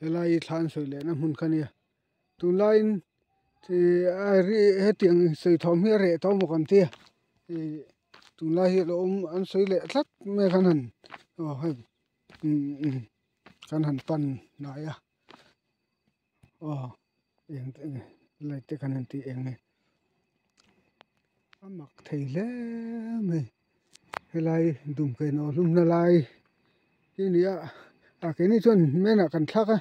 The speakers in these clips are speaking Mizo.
Helai thla an sawi lehna hmun kha nia tunlaiin hetiang sawi thawm hi a reh tawh maw kan tia ih tunlai hi alo awm an sawi leh tlat mai khan han aw hei kan han pan hnai a aw eng te nge light te kan han tih eng nge a mak thei hle mai helai dumkain aw hlumna lai hi a ni a a keini chuan menah kan thlak a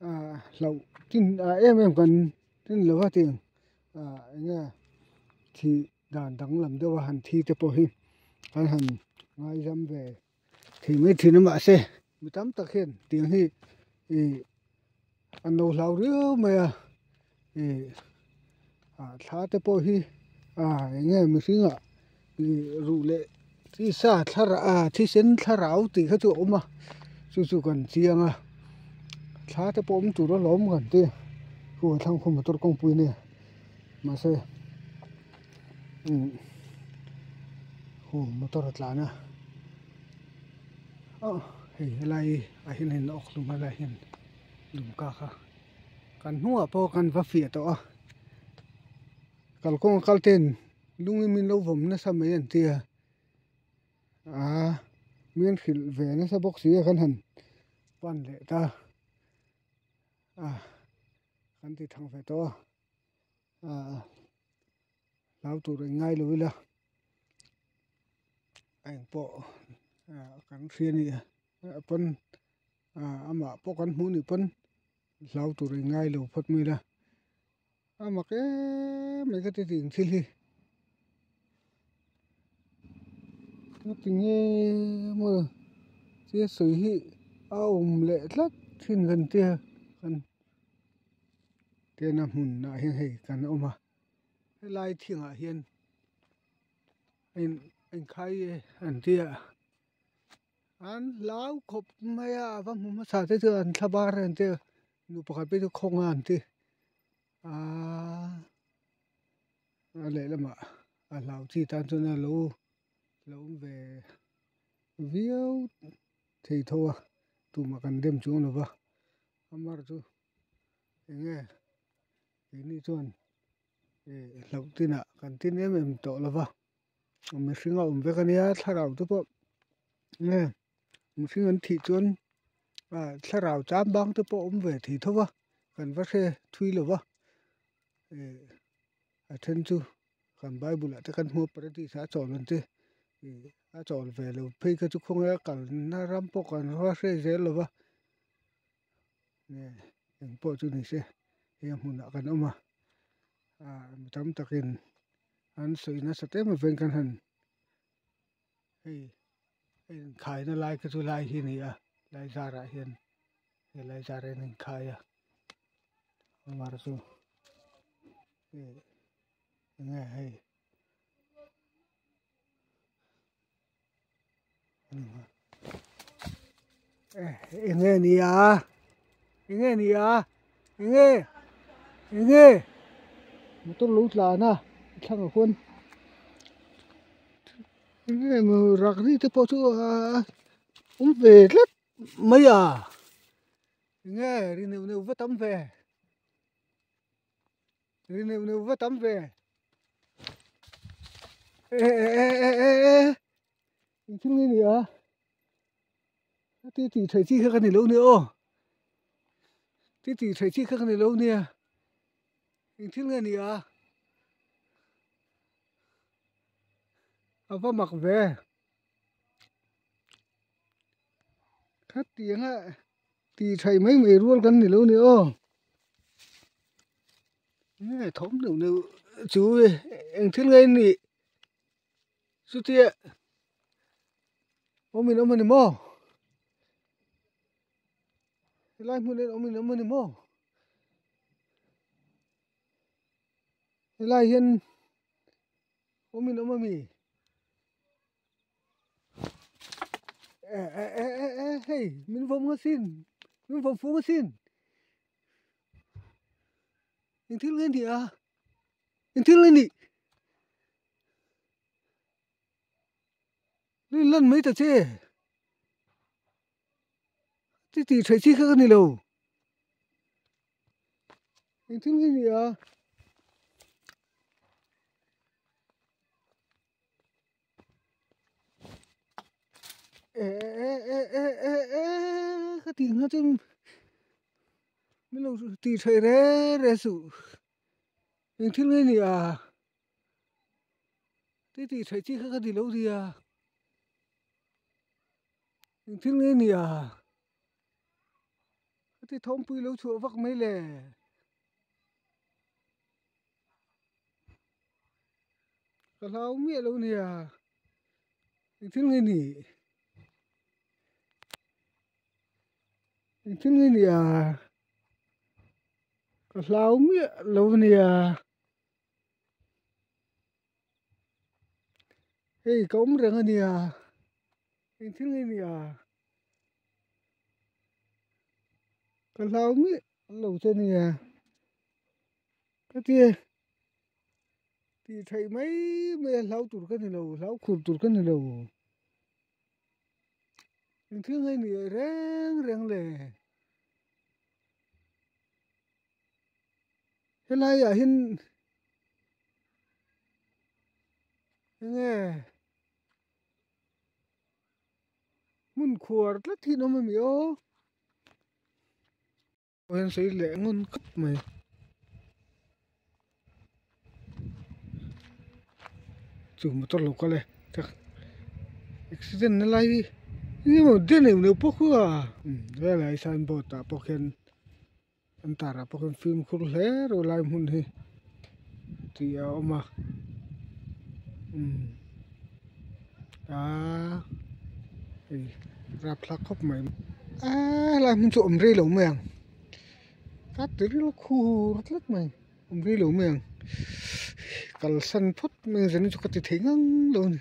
ah hlauh tin ah em em kan tin lo a tiang ah eng nge thih dan danglam deuh a han thi te pawh hi kan han ngaizam ve thei mai thin a mahse mi tam tak hian tiang hi ih an lo hlau riau mai a ih ah thla te pawh hi ah eng nge mihring ah ih ruh leh tisa thlarau ah thisen thlarau tih kha chu a awm a chu chu kan chiang a thla te pawh awm tur alawm kan ti khu a thlang khu motor kawngpui a nia mahse khu motor a tlan a aw hei helai ah hian hei awk hlum a lai hian dum kak a kan hnungah pawh kan va fiah tawh a kalkawng a kal ten lungin min lo vawm nasa mai an tia aa min hrilh ve nasa bawk si a kan han pan leh ta a kan ti thang ve tawh a. Ahh hlau tur in ngai lo ila a engpawh ah kan hria a ni a pawn ah amah pawh kan hmuh anih pawn hlau tur in ngai lo phawt mai ila a mak em mai ka ti tih ang thil hi tinge maw tia sawi hi a awm leh tlat thin kan tia kan. Tena hmun ah hian hei kan awm a helai thingah hian a in inkhai an tia an hlau khawp mai a a va hmu hmasa te chu an thla bar an tia nu pakhat phei chu khawng a an ti aaa a lehlamah a hlau chi tan chuan a lo lo awm ve viau thei tho a tumah kan dem chuang lo va a mar chu. Enge keini chuan ih hlauh tinah kan tin em em tawh lo va mihring a awm vek ania thlarau te pawh nge mihring an thih chuan ah thlarau cham bang te pawh awm ve thei tho va kan va hre thui lo va ih a then chu kan bible ah te kan hmu a paradise ah a chawl ang che ih a chawl ve lo phei kha chu khawnge a kalna ram pawh kan va hre zel lo va. Nge eng pawh chu ni se he hmunah kan awm a ah mi tam takin an sawi nasa tlem aveng kan han hei hei inkhaina lai kha chu lai hi a ni a lai zarah hian he lai zarah hian a inkhai a amah chu eng nge hei. Enge ni a enge ni a enge enge motor lo tlan a thlang ah khuan enge maw rak ri te pawh chu a awm ve tlat mai a enge ri neuh neuh va tam ve. Ri neuh neuh va tam ve. E e e e e e eng thil nge ni a ti ti thei chi kha ka ni lo nia aw ti ti thei chi kha ka ni lo nia eng thil nge ni a a va mak ve khatianga Tih thaih mai mai rual kan ni lo ni aw nge thawm neuh neuh chu eng thil nge nih chutia awm in awm a ni maw helai hmun hian awm in awm a ni maw helai hian awm in awm a mi. Hei min vawm nga sin min vawm fu nga sin eng thil nge ni a eng thil nge ni rin lan mai ta che ti tih theih chi kha ka ni lo. Engtin nge ni a? E e e e e e ka tih hma chuan min lo tih theih reng reng suh engthil nge ni a ti tih theih chi kha ka ti lo nia engthil nge ni a ka ti thawmpui lo chhuah vak mai le. Ka hlau miah lo nia engthil nge ni engthil nge ni a ka hlau miah lo nia hei ka awm reng a nia engthil nge ni a ka hlau miah lo che nia ka ti. Tih theih mai mai a hlau tur ka ni lo hlau khur tur ka ni lo engthil nge ni reng reng le helai ah hian enge hmun khuar tlat hi an awm ami aw. Hian sawi leh ngun khawp mai chu motor lo kal e accident na lai hi eng emaw den neuh neuh pawh khu a helai sign board ah pawh khian an tar ah pawh khian fimkhur hle rawh lai hmun hi tih a awm a aaa hei rapthlak khawp mai aaa helai hmun chu awm rei lo mai ang ka ti ril khur tlat mai awm rei lo mai ang kalsan phawt mai ang zanin chu ka ti thei ngang lo a ni.